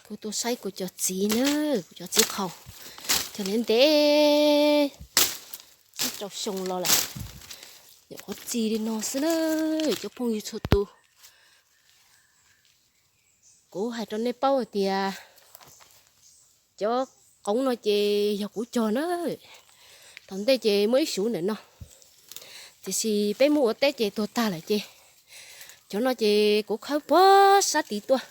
Kuv tuaj saib kuv cov txiv na, kuv cov txiv qhaus, cov ntev ntev, sib rau xyoo los lawm, nyuam qhuav txi li no xwb na, cov phooj ywg txhua tus. Kuv hais rau nej paub hais tias cov qoov no ces yog kuv cog na. Thaum ntej ces muaj ib suv ntawm no, tiam sis peb muab ua teb ces tuag tag lawm ces cov no ces kuv khawb puag sab tid tuaj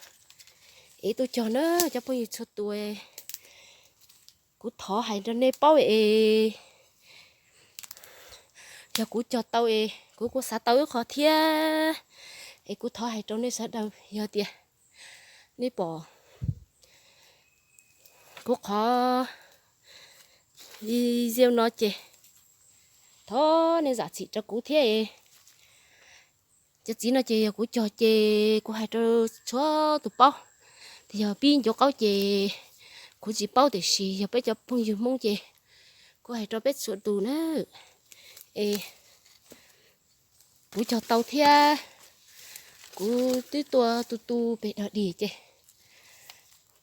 es tuaj cog na, cov phooj ywg txhua tus. Kuv thov hais rau nej paub es yog kuv cog tau es kuv kuj xav tau ib qho thiab. Es kuv thov hais rau nej sawv daws, yog tias nej pom kuv qhov video no ces thov nej zam txim rau kuv thiab. Cov txiv no ces yog kuv cog ces kuv hais rau txhua tus paub, tias yog pib ncuav qaub ces kuv tsis paub, tiam sis yog peb cov phooj ywg Hmoob ces kuv hais rau peb txhua tus na. Es kuv cog tau thiab, kuv twb tua tu tu pem dog dig ces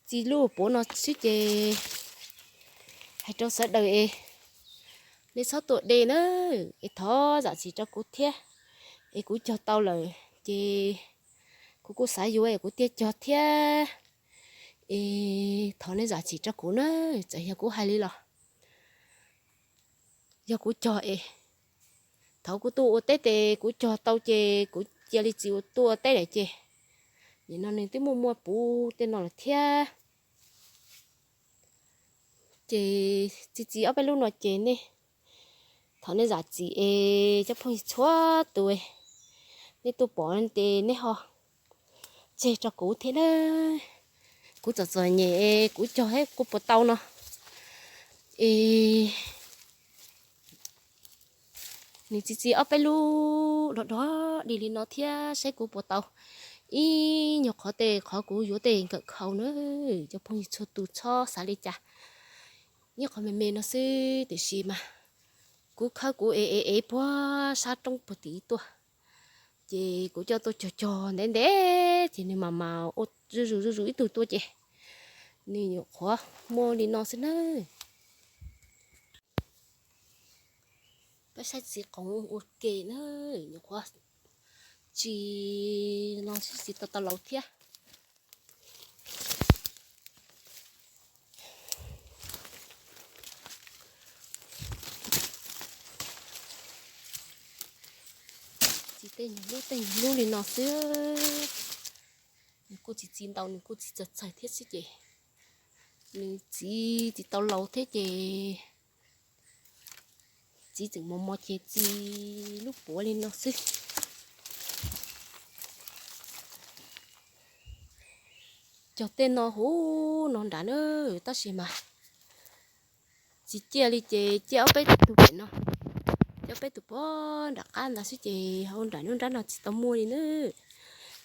txi lub puav no xwb ces hais rau sawv daws es nej txhob tua de na, es thov zam txim rau kuv thiab. Es kuv cog tau lawm ces kuv kuj xav yuav es kuv thiaj cog thiab. Es thov nej zam txim rau kuv na, txawm yog kuv hais li los yog kuv cog es thaum kuv tuaj ua teb ces kuv cog tau ces kuv cia li tsis ua tuaj ua teb lawm ces nim no nws twb muaj muaj puv tej no lawm thiab. Ces txi txiv ob peb lub no ces nej, thov nej zam txim es cov phooj ywg txhua tus, nej tuaj pom ces nej ho tseg rau kuv thiab na. Kuv txom txom nyem es kuv cog thiab kuv puas tau no es nws txi txiv ob peb lub dog dog dig li no thiab saib kuv puas tau ib nyuag qhov tej qhov kuv yuav tej nkawm khau na. Cov phooj ywg txhua tus txhob xav li cas, ib qho me me no xwb tiam sis mas kuv khawb kuv ev ev ev puag sab roob puag tim tuaj ces kuv coj tuaj cog cog ntev ntev ces nws mas mas ua zuj zus zuj zus ib tug tuaj ces nws nyuam qhuav muaj li no xwb na. Peb saib txiv qoov ua ke na, nyuam qhuav tsis no xwb tsis tau tau laus thiab. Txiv tej nyuag lub tej nyuag lub li no xwb, nws kuj tsis txi ntau nws kuj tsis txawg txawg thiab xwb ces nws txiv tsis tau laus thiab ces txiv tseem mos mos ces txi lub puav li no xwb. Cog tej no huv no nrad na, tab sis mas tsis ciaj li ces ciaj ob peb tug pem no, ciaj ob peb tug puag nram qab ntawd xwb ces hauv nram lub nrab no tsis tau muaj li na.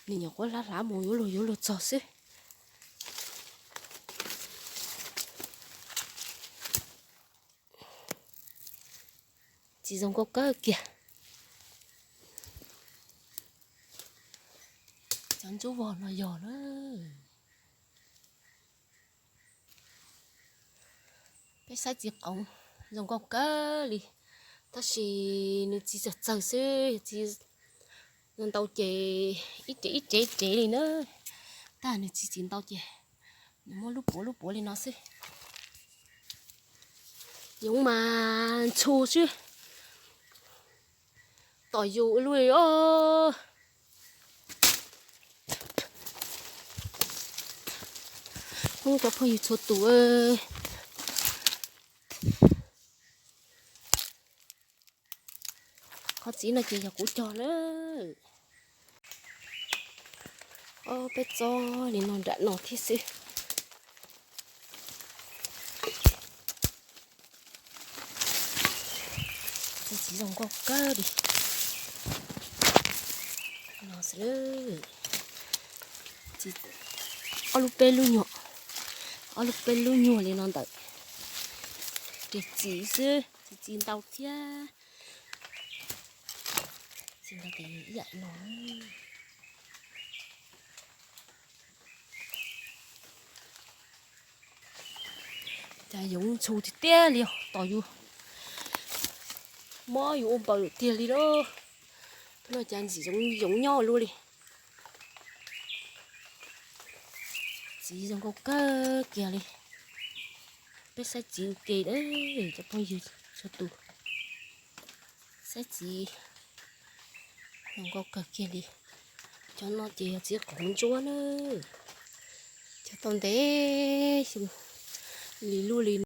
Nws nyuam qhuav hlav hlav mus yuav luag yuav luag txog xwb. Txiv zoo nkauj kawg kiag. Cov ntsuab vog no yog na. Peb saib txiv qoov zoo nkauj kawg li, tab sis nws txi txawg txawg xwb, txi ntau ces ib rev ib rev rev li na. Tab nws txi tsis ntau ces nws muab lub puav lub puav li no xwb. Yoov mas ntxhu xwb, tom yus ua luaj li os. Hnub cov phooj ywg txhua tus, qhov txiv no ces yog kuv cog na. Ob peb txob li no nram no thiab xwb. Txiv zoo nkauj kawg li. Ob lub peb lub nyuag, ob lub peb lub nyuag li no ntawm, ces txiv xwb, txiv txi ntau thiab. Txi ntau ces ib yam no. Yoov ntxhov tiag tiag li os, tos yus mob yus ua npaws tiag li lauj. Tus no cas ntxim yoov nyob luaj li. Txiv zoo nkauj kawg kiag li. Peb saib txiv ua ke, cov phooj ywg txhua tus, saib txiv zoo nkauj kawg kiag li. Cov no ces yog txiv qhov ntsuab na, cog tau ntev li luaj li.